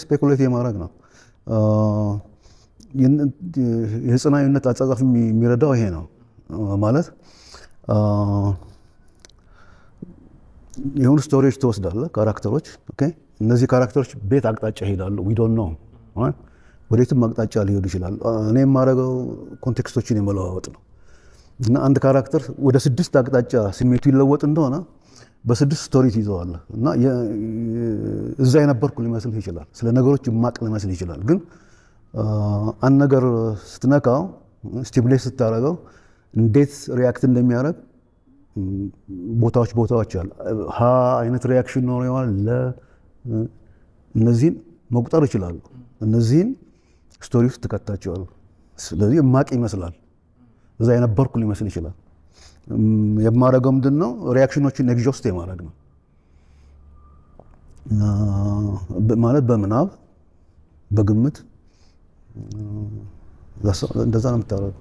Speculate የማድረግ ነው። የጽናዊነት አጻጻፍ የሚረዳው ይሄ ነው ማለት የሆኑ story ዎች ትወስዳለህ፣ character ኦች። Okay፣ እነዚህ character ኦች በየት አቅጣጫ ይሄዳሉ? We don't know፣ ወዴትም አቅጣጫ ሊሄዱ ይችላል። እኔ የማደርገው context ኦችን የመለዋወጥ ነው እና አንድ character ወደ ስድስት አቅጣጫ ስሜቱ ይለወጥ እንደሆነ በስድስት story ትይዘዋለህ እና እዛ የነበርኩ ሊመስልህ ይችላል። ስለ ነገሮች የማቅ ሊመስልህ ይችላል። ግን አንድ ነገር ስትነካው፣ stimulate ስታደርገው እንዴት react እንደሚያደርግ ቦታዎች ቦታዎች አሉ። ሀ አይነት reaction ኖሮ ይሆናል። ለ እነዚህን መቁጠር ይችላሉ። እነዚህን story ውስጥ ትከታቸዋለህ። ስለዚህ የማቅ ይመስላል፣ እዛ የነበርኩ ሊመስል ይችላል። የማደርገው ምንድን ነው? Reaction ኦችን exhaust የማድረግ ነው ማለት በምናብ፣ በግምት እንደዛ ነው የምታደርገው።